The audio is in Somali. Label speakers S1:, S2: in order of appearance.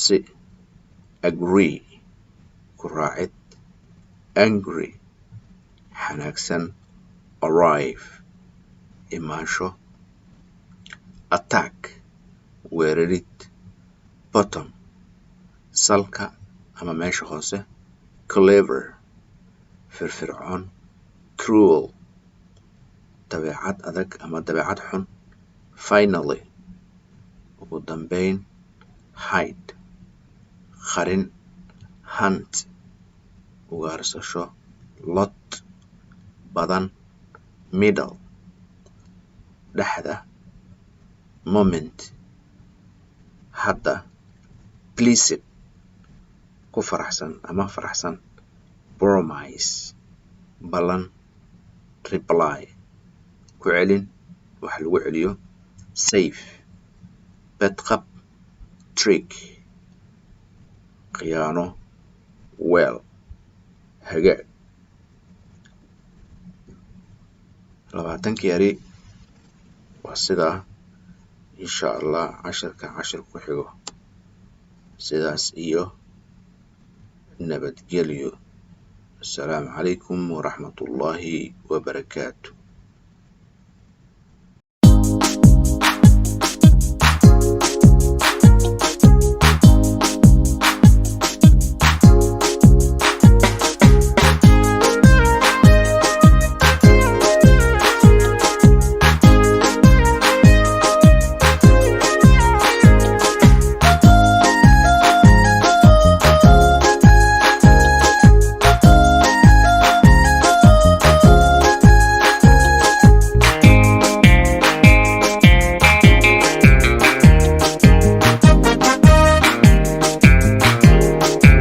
S1: Si, agree, ku raacid, angry, xanaagsan, arrive, imaansho, attack, weerarid, bottom, salka ama meesha hoose, clever, firfircoon, cruel, dabeecad adag ama dabeecad xun, finally, ugu dambeyn, hide, qarin, hunt, ugaarsasho, lot, badan, middle, dhexda, moment, hadda, pleased, ku faraxsan ama faraxsan, promise, ballan, reply, ku celin, wax lagu celiyo, safe, bedqab, trick, khiyaano, well, hagaag. 20kii eri waa sidaa. Insha Allah cashirka cashir ku xigo. Sidaas iyo nabadgelyo. Assalaamu calaykum waraxmatullaahi wabarakaatu.